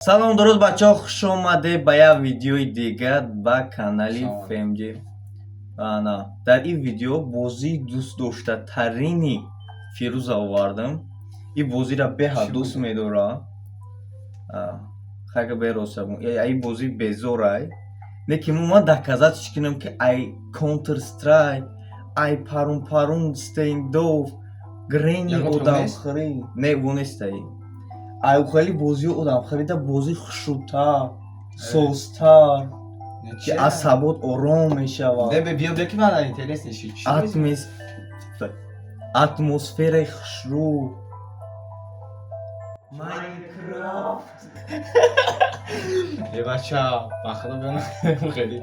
Салом, дуруд, бачаҳо, хуш омадед ба як видеои дигар ба канали Салом. ФМҷ. Ана, дар ин видео бозии дӯстдоштатарини Фирӯза овардам. Ин бозиро беҳад Чӣ дӯст бозӣ? медорам. Хайка, бероса, ин бозӣ безорай, лекин ман доказать кунам, ки ай Counter Strike, ай парун парун, Standoff, Granny Ягон то нест? одамхӯрӣ не, во нестай. Ай хеле бозиҳо одамхӯрида бозӣ хушрӯтар, созтар, ки асабот ором мешавад. Не, биё, биё, ки ман интересно ши. Чӣ бозӣ? Атмосфераи хушрӯ. Майнкрафт. Е, бача, ба худо, биё, хеле.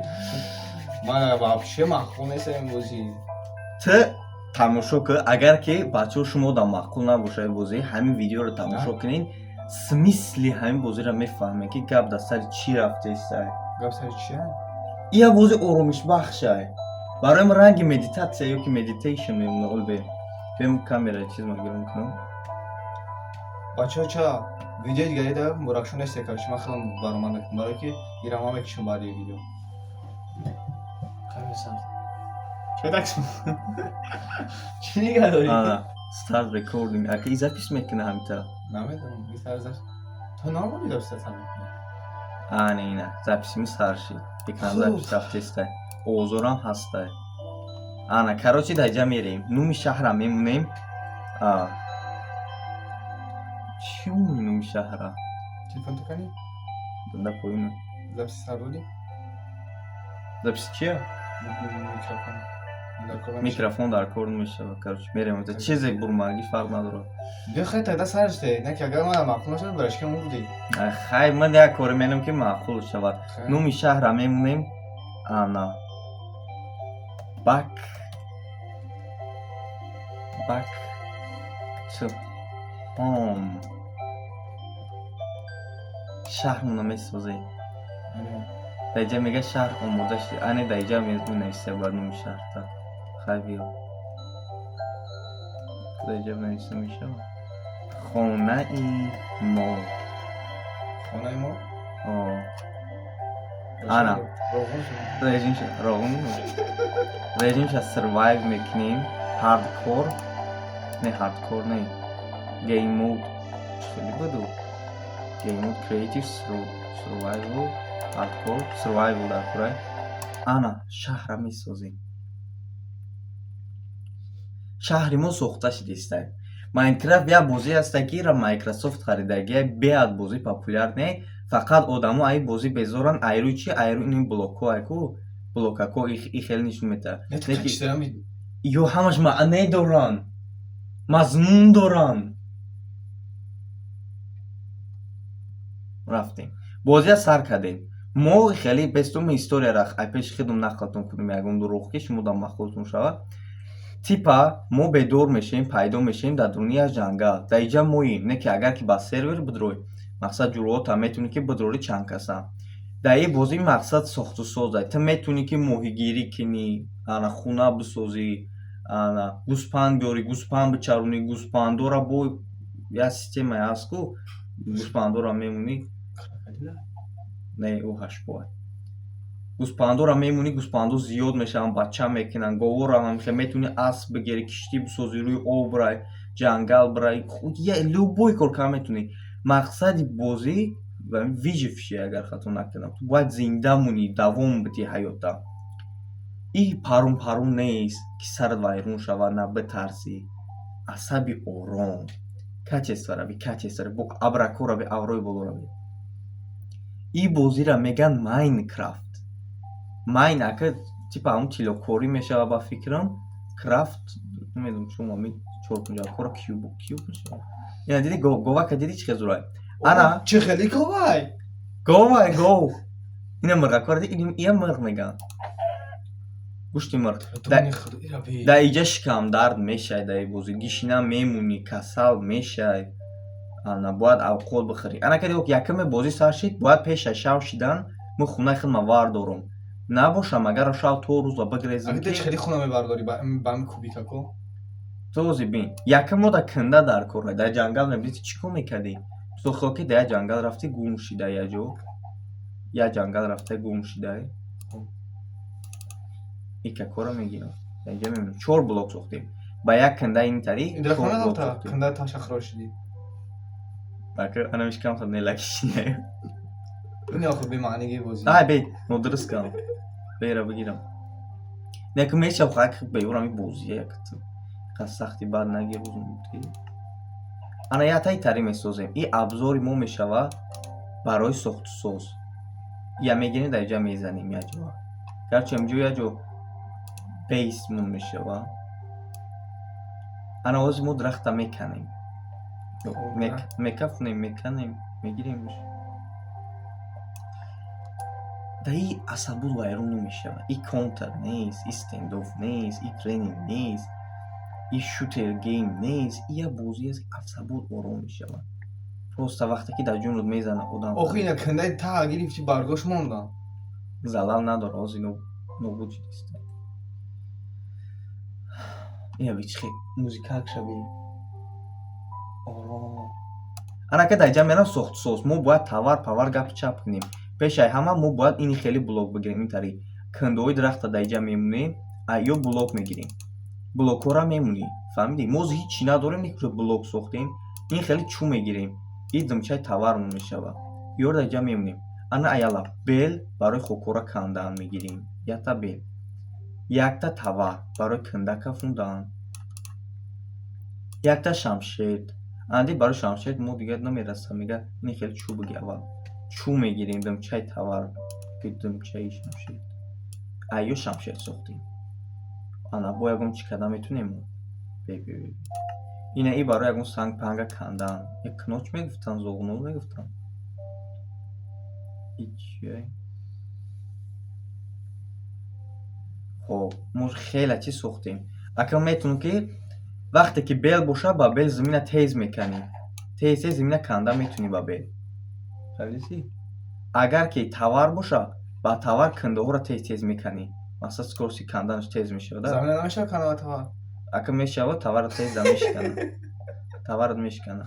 Ман вообще маъқул нест ин бозӣ. Ту тамошо кун, агар ки, бачаҳо, шумо да маъқул набошад ин бозӣ, ҳамин видеоро тамошо кунед, смысли ҳамин бозиро мефаҳмед, ки гап дар сари чӣ рафтесай. Гап сари чия? Ин як бози оромишбахшай. Барои ман ранги медитатсия ё ки meditation мемонад. Ол бем, бем, камера чиз ма гирм кунам. Бачаҳо, ча видеои дигари да муракшо нест, короче, ман хеле баромад мекунам, барое ки ира ман мекишам баъди видео. Чӣ такс? Чӣ нигаҳ дорӣ? Ана, start recording. Ака, и запись мекуна ҳамита? Намедонам, бисар запись. То нормали запись сар мекунӣ. Ана, ина записими сар шид, экран. Хуб. Запись рафтестай, овозорам ҳастай. Ана, короче, дар ҷа мерем, нуми шаҳра мемонем. Чӣ мемонӣ нуми шаҳра? Телефон ту кани? Да, поина. Запись сар додӣ? Запись чия? Микрофон. Дар кор намешавад. Микрофон дар кор намешавад. Короче, мерем, чизе бурмагӣ фарқ надорад. Биё, хай, тогда сарш де. Не ки агар ман маъқул нашуд, барои чӣ мурдӣ? Хай, ман як коре менам, ки маъқул шавад. Нуми шаҳра мемонем. Ана, back to home. Шаҳрмона месозем. Дар иҷа мега, шаҳр омода шуд. Ане, дар иҷа менависа бояд нуми шаҳрта. Хай, биё, дар иҷа нависа мешавад хонаи мо. Хонаи мо? О. Ана. Роғун шуд. Режимша роғун, режимша survive мекунем, hardcore не, hardcore не, game mode чӣ хеле буду, game mode creative, survival, hardcore, survival дар курай. Ана, шаҳра месозем. Шаҳри мо сохта шудистай. Майнкрафт як бозӣ ҳаста, ки ира Майкрософт харидагия. Беҳад бозӣ популяр не, фақат одамо ай бозӣ безоранд. Айрӯи чи? Айрӯи ин блокҳо, айку блокако и хеле нишон метаҳад. Не, ту Не ки чӣ дорам? Ё ҳамаш маъне доранд, мазмун доранд. Рафтем, бозия сар кардем. Мо хеле бестуми историяра ай пеши худам нақлтон кунем, ягон дурӯғ, ки шумо дар махлутон шавад. Типа мо бедор мешавем, пайдо мешавем дар дуруни як ҷангал. Дар иҷа моем, не ки агар ки ба сервер бидрой, мақсад, ҷуръота метавонӣ, ки бидрори чанд каса. Дар ин бозӣ мақсад сохту созай. Ту метавонӣ, ки моҳигирӣ кунӣ, ана, хона бисозӣ, ана, гӯспанд биёрӣ, гӯспанд бичаронӣ, гӯспандора бо як системае ҳаст ку, гӯспандора мемонӣ. Не, ӯ ҳаштпоай. Гӯспандора мемонӣ, гӯспандо зиёд мешаванд, бача мекунанд. Говора ҳам метавонӣ, асп бигирӣ, киштӣ бисозӣ, рӯи об бирай, ҷангал бирай, любой кор карда метавонӣ. Мақсади бозӣ выживший, агар хато накунам, ту бояд зинда монӣ, давом бидиҳӣ ҳаёта. И парун парун нест, ки сарат вайрон шавад, на битарсӣ. Асаби ором, качество рави, качество рави, бо абрако рави, аврои боло рави. Ин бозиро мегӯянд Майнкрафт. Майн ака, типа ҳамун тиллокорӣ мешавад, ба фикрам. Крафт намедонам, чун ами чоркунҷакҳоро куб куб мешавад. Ина диди, говака диди, чӣ хел зурай? Ана. Чӣ хеле говай? Говай, гов. Ина мирғакҳоро диди, ия мирғ мегӯянд, гӯшти мирғ. Дар иҷа шикамдард мешавӣ, дар ин бозӣ гишина мемонӣ, касал мешавӣ. Ана, бояд авқот бихӯрӣ. Ана, ка якаме бозӣ сар шид, бояд пеш аз шав шидан мо хонаи худма вардорум. Набошам, агар шав то рӯза бигрезем. Ага, чӣ хеле хона мебардорӣ ба ҳами кубикако? Ту ози бин, якам мода канда дар кор, дар ҷангал мебинӣ, чӣ кор мекардӣ? Ту хел ки дар як ҷангал рафтӣ, гум шида як ҷо. Як ҷангал рафта гум шида. Ика кора мегирам. Инҷа мебинам. Чор блок сохтем. Ба як канда ин тари чор блок сохтем. Канда таша шидӣ. Ака анамиш кам хад нелакишине. Ин охир бемаъниги бозӣ. Ай бе, нодуруст кам. Бера бигирам. Неку мешав хак беёрам и бозия як қас сахти бад нагир рӯзум. Ана як таи тари месозем. И абзори мо мешава барои сохтусоз. Я мегирем, дар инҷа мезанем як ҷо. Гарчи инҷо як ҷо бейсмон мешава. Ана ҳозир мо дарахта меканем. Мекафнем, меканем, мегиремш. Да и асабуд вайрон намешава. И Контр нест, и Стендофф нест, и тренинг нест, и shooter game нест. И як бозӣ аст, асабуд ором мешава. Просто вақте ки дар ҷунут мезана одам. Охи ина кандаи та гирифти, баргош мондан. Залал надора, ҳозир нобуд шудист. Ина бичхе музикак шаби. Ором. Анака дар инҷа мерам сохтусоз. Мо бояд тавар павар гапи чап кунем. Пешаи ҳама мо бояд ини хеле блок бигирем ин тари. Кандои дарахта дар инҷа мемонем, ё блок мегирем. Блокҳоро мемонӣ. Фаҳмидӣ? Мо ҳичи надорем, не блок сохтем. Ин хеле чӯ мегирем. И думчаи тавармон мешава. Ёр дар инҷа мемонем. Ана аяла бел барои хокҳоро кандан мегирем. Якта бел. Якта тавар барои канда кафондан. Якта шамшер. Анди барои шамшер мо дигар намерасам. Мега ин хеле чӯ биги аввал. Чӯ мегирем думчаи тавар, думчаи шамшер. Ё шамшер сохтем. Ана бо ягон чӣ карда метунем мо? Бе бе бе. Ина и барои ягон санг панга кандан. Як кноч мегуфтан, зоғнол мегуфтан. И чие? Хоб, мо хеле чиз сохтем. Ака метунем ки вақте ки бел боша, ба бел замина тез меканӣ. Тез тез замина канда метунӣ ба бел. Фаҳмидӣ? Агар ки тавар боша, ба тавар кандаҳоро тез тез меканӣ. Масалан, скорости канданаш тез мешавад. Замина намешава канда ба тавар? Ака мешава, таварро тез да мешикана. Таварат мешикана.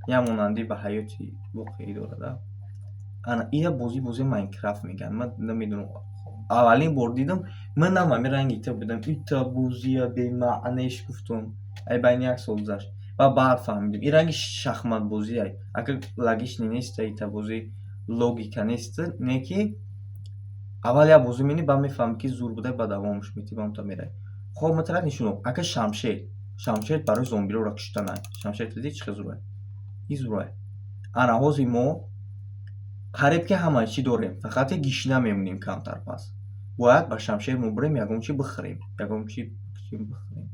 Як монандӣ ба ҳаёти воқеӣ дорад. Ана ия бозӣ бозии Майнкрафт мегӯянд. Ман намедонам. Аввалин бор дидам, ман нам ҳамин ранги ита будам. Ита бозия бемаънеш гуфтум. Ай байни як сол гузашт. Ва баъд фаҳмидем. Ин ранги шахматбозие. Ака логичный нест, ита бозӣ логика нест, не ки аввал як бозӣ менӣ, баъд мефаҳмӣ ки зур буда, ба давомаш метӣ, ба онта меравӣ. Хоб, маталан нишонам. Ака шамшер. Шамшер барои зомбироро куштанай. Шамшер дидӣ чӣ хел зурай? И зурай. Ана ҳозир мо қариб ки ҳамаи чӣ дорем, фақат ки гишна мемонем камтар пас. Бояд ба шамшер мо бирем ягон чи бихӯрем, ягон чи бихӯрем.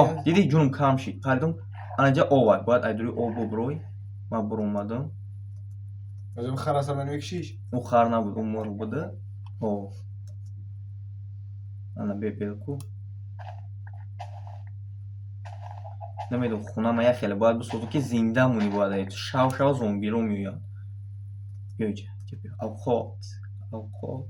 Оҳ, дидӣ ҷунум кам шид. Паридум, ана инҷа об ай, бояд айдури об буброй. Ман буромадам. Хар аса ман мекушиш? Ӯ хар набуд, ӯ мурғ буда. О. Ана бебелку. Намедонам, хонама як хеле бояд бисозам ки зинда монӣ бояд. Шав шав зомбиро меоянд. Биё инҷа, биё. Авқот, авқот.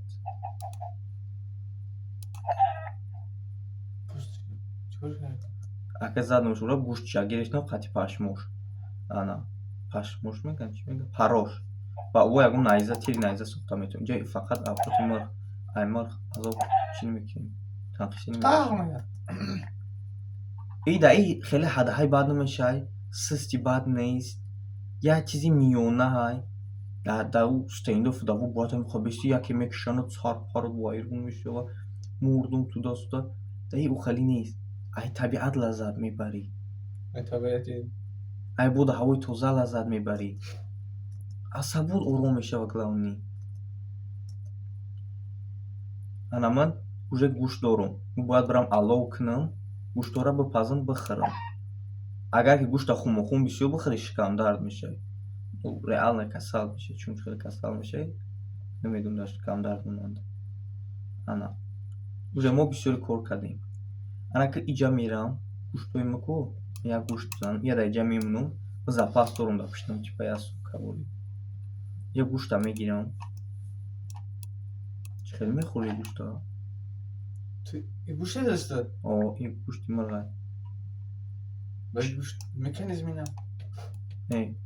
Ака задам шура гӯштча гирифтам қати пашмош. Ана пашмош мегӯянд, чӣ мегӯянд? Парош. Ва ӯ ягон найза, тири найза сохта метавонем. Инҷа фақат авқоти мурғ. Ай мурғ азоб чӣ намекунем? Танқисӣ намекунем. И да и хеле ҳадаҳай бад намешай, систи бад нест. Як чизи миёна ҳай. Да ӯ Стендофф да ӯ бояд ҳам хобести яке мекушанад, сар парад вайрон мешава. Мурдум туда-сюда. Да и ӯ хеле нест. Ай табиат лаззат мебарӣ. Ай табиати. Ай бода ҳавои тоза лаззат мебарӣ. Асабот ором мешава главный. Ана ман уже гӯшт дорум. Бояд бирам алов кунам, гӯштҳоро бипазам, бихӯрам. Агар ки гӯшта хумохум бисёр бихӯрӣ, шикамдард мешавӣ. Реально касал мешавӣ. Чун хеле касал мешавӣ, намедонам дар шикамдард монанд. Ана. Уже мо бисёре кор кардем. Ана ки иҷа мерам, гӯштҳои ма ку, як гӯшт бизанам, я дар иҷа мемонам, запас дорум дар пуштам, типа як сутка. Я гӯшта мегирам. Чӣ хеле мехӯрӣ гӯшта? И гӯшт даста? О, и гӯшти мурғай. Ба гӯшт меканизм ина. Не.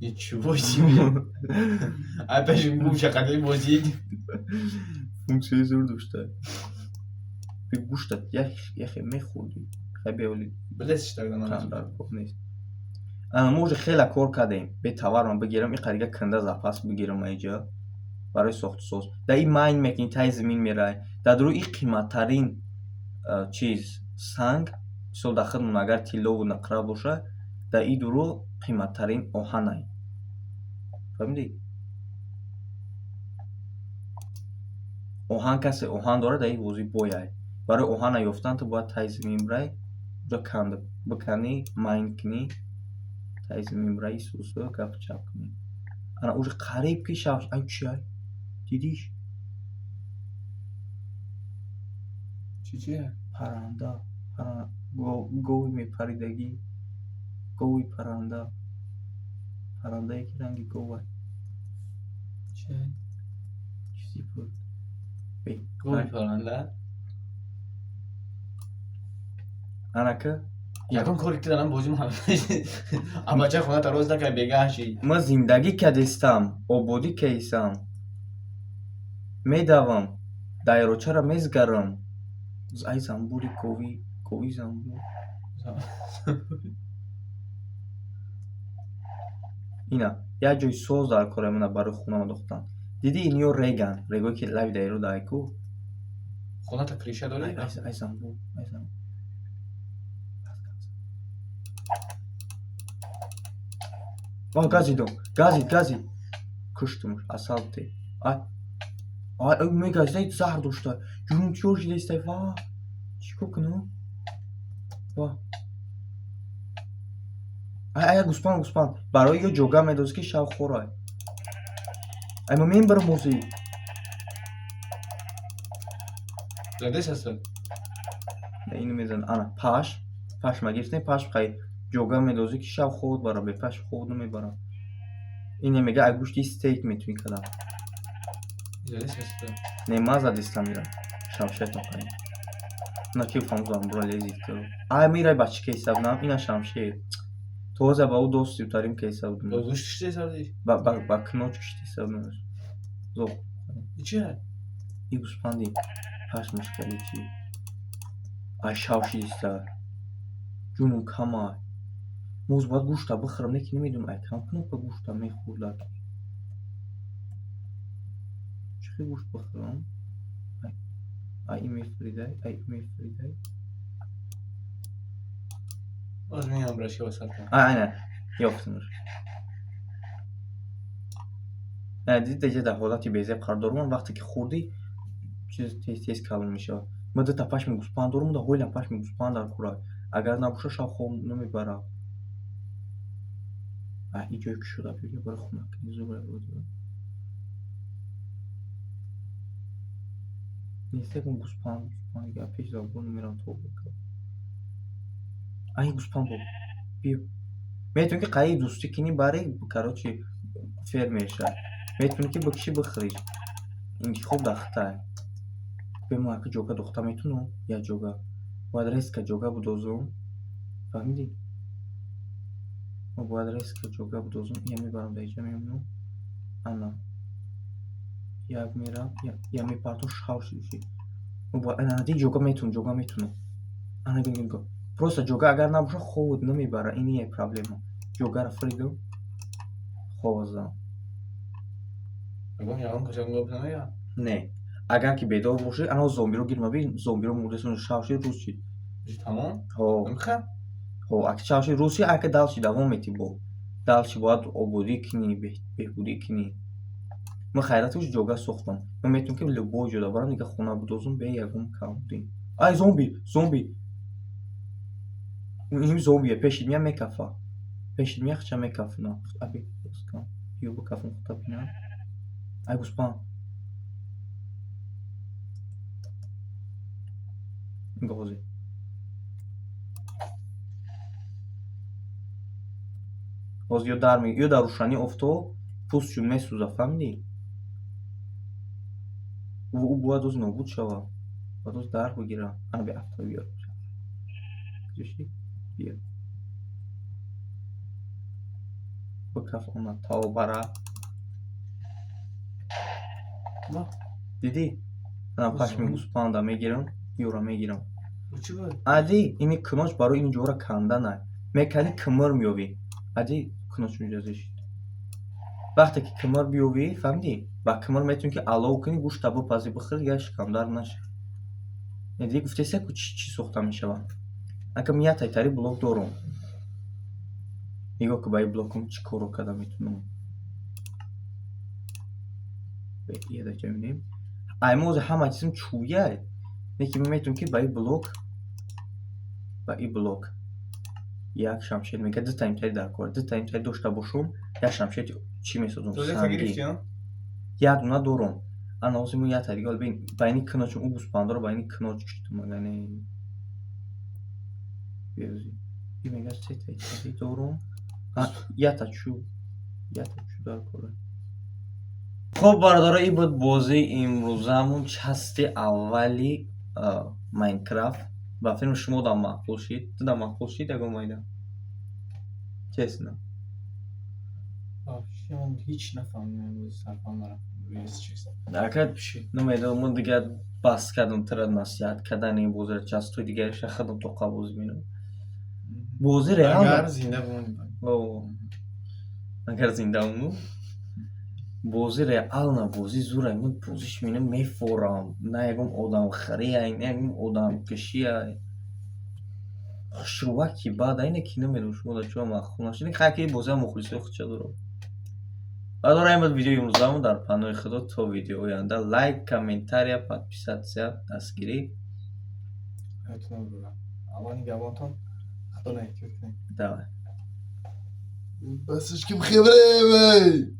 Ничего себе. Ай пешим гумша қадим бозид. Функсияи зур дошта. Би гӯшта яхе мехӯрдӣ. Хай беоли. Билес тогда нам. Нест. Ана мо уже хела кор кардем. Бе товарам бигирам, и қадига канда запас бигирам айҷа барои сохтусоз. Да и майн мекунӣ, таи замин мерай. Дар рӯи қиматтарин чиз санг, мисол дар хидмон агар тиллову нақра боша, дар и дурӯ қиматтарин оҳанай. Фаҳмидӣ? Оҳан касе оҳан дорад, дар ин бозӣ бояй. Барои оҳана ёфтан ту бояд таи замин бирай, уҷа канда биканӣ, майн кунӣ, таи замин бирай, исусу гап чап кунӣ. Ана уже қариб ки шав, ай чи ай? Дидиш? Чи чи? Паранда, гови мепаридагӣ, гови паранда. Парандае ки ранги говай. Чи? Чизи буд. Гови паранда? Анака? Ягон кори ки дарам бозим абача хона тароз накай бегаҳ ши. Ман зиндагӣ кадистам, ободӣ кайсам. Медавам, дайрочаро мезгарам. Ай замбури гови, гови замбур. Ина, як ҷои соз дар кора мана барои хона андохтан. Дидӣ иниё реган, регое ки лаби дайро дайку? Хоната криша дорӣ? Ай замбур, ай замбур. Ва газидам, газид, газид. Куштумш, асал те. Ай, ай, ай, мегазидай заҳр дошта. Ҷунум чиёр шидестай, ва. Чӣ кор кунам? Ва. Ай, ай, гӯспанд, гӯспанд. Барои ё ҷога медоз ки шав хӯрай. Ай, ма мебарам ҳозир. Задес аст? Не, ину мезанам. Ана, паш. Паш ма гирифтем, паш қай ҷога медозӣ ки шав хоб бара, бе паш хоб намебарам. Ине мега ай гӯшти стейк метавонӣ кардам. Задес аст? Не, ма задистам ира. Шамшер мақай. На ки фам замбура лезид ки. Ай мирай бачи ки ҳисаб нам, ина шамшер. Тоза ба ӯ дости утарим ки ҳисаб дум. Ба гӯшт кишти ҳисаб дӣ? Ба киноч кишти ҳисаб дум. Зо. И чи? И гӯспанди пашмаш кали чи. Ай шав шидиста. Ҷунум камай. Моз бояд гӯшта бихӯрам, не ки намедонам ай кам кнопка гӯшта мехӯрдак. Чӣ хел гӯшт бихӯрам? Ай и мефридай, ай и мефридай. Оз меям брашки васата. Ай, ай, не, ёфтамаш. Не, дидӣ деҷа дар ҳолати безеб қарор дорум, вақте ки хӯрдӣ, чиз тез-тез калон мешавад. Ман дута пашми гӯспанд дорум, да ҳойлам пашми гӯспанд дар кӯра. Агар набоша шав хоб намебарам. Ай, ин ҷое ки шуда, бибин барои хунаккунӣ зур буд. Нест ягон гӯспанд, гӯспанд дига пеш забон мерам то бикам. Ай, гӯспанд бо. Биё. Метавонӣ ки қаи дӯстӣ кунӣ бари, короче, фермер ша. Метавонӣ ки бикшӣ бихӯриш. Интихоб дар хитай. Бе мо ака ҷога духта метавонам? Як ҷога. Бояд резка ҷога будозум. Фаҳмидӣ? Мо бояд резка ҷога будозум. Я мебарам дар иҷа мемонам. Ана. Як мерам, я мепартом шав шидуши. Мо бояд ана ди ҷога метавонам, ҷога метавонам. Ана гин гин. Просто ҷога агар набоша хобот намебара. Ин як проблема. Ҷогаро фиридам. Хоб задам. Ягон ягон кас ягон гап намегӯяд? Не. Агар ки бедор бошӣ, ана зомбиро гирма бин, зомбиро мурдасони шав шид, рӯз шид. Тамом? Ҳо. Намехӯр? Ҳо, аки шав шид, рӯз шид, ака дал шид, давом метӣ бо. Дал шид бояд ободӣ кунӣ, беҳбудӣ кунӣ. Ман хайратуш ҷога сохтам. Ман метавонам ки любой ҷода барам, дига хона будозум бе ягон камбудӣ. Ай зомби, зомби. Ин зомбие, пешид мия мекафа. Пешид мия хча мекафна. Аби, боскам. Ё бикафам хута бинам. Ай гӯспанд. Нигоҳ. Ҳозир ё дар ё дар рӯшании офтоб пӯстшон месӯзад, фаҳмидӣ? Ӯ бояд оз нобуд шавад. Бояд оз дар бигирад. Ана бе афтоб биёр. Куҷо шид? Биё. Бикафона тавбара. Ма. Дидӣ? Ана пашми Узун. Гӯспанда мегирам, ёра мегирам. Бу чӣ буд? Ади, ини куноч барои ин ҷора канданай. Мекани, кимир меёвӣ. Ади, куноч унҷа зишт. Вақте ки кимир биёвӣ, фаҳмидӣ? Ба кимир метавонӣ, ки алов кунӣ, гӯшта бипазӣ, бихӯрӣ, дигар шикамдард наша. Диди, гуфтеся ку, чӣ чӣ сохта мешавад. Ака, ман як тайтари блок дорум. Нигоҳ ку, ба ин блокам чӣ корро карда метавонам. Ядаҷа мебинем. Ай, мо ҳозир ҳама чизм чӯяй. Лекин ман метавонам, ки ба ин блок як шамшер мега, дута имтари дар кор, дута имтари дошта бошум, як шамшер чӣ месозум? Тоза Сангӣ. Гирифтӣ, а? Як дуна дорум. Ана ҳозир мо як та дига бин, ба ини куночум, ӯ гӯспандоро ба ини куноч киштум, агане. Биёзи. И мега, сета имтари дорум. А, якта чӯб. Якта чӯб дар кора. Хуб, бародаро, ин буд бозии имрӯзамон, части аввали Майнкрафт. Ба филми шумо дам маъқул шид? Ту дам маъқул шид, ягон майда? Честно. Вообще ман ҳеҷ нафаҳмидам имрӯз, сарфам нарафт. Если честно. Ака, намедонам, ман дигар бас кардам тира насиҳат кардани ин бозиро, частҳои дигариша худам тоқа бозӣ менам. Бозӣ реально. Агар зинда бимонӣ. О, агар зинда бимонам. Бозӣ реально, бозӣ зӯрай. Ман бозиш менам, мефорам. На ягон одамхӯрия, на ягон одамкушия. Хушрӯваки баъд айне ки намедонам, шумо дар чӣ маъқул нашид. Хай, ки бозиам мухлисои худша дорад. Бародаро, ин буд видеои имрӯзамон. Дар паноҳи Худо то видеои оянда. Лайк, комментария, подписаться, дастгирӣ. Ҳаётон бурам. Аввал нигаҳбонтон. Худо наэҳтиёт кунед. Давай. Басышким хебре.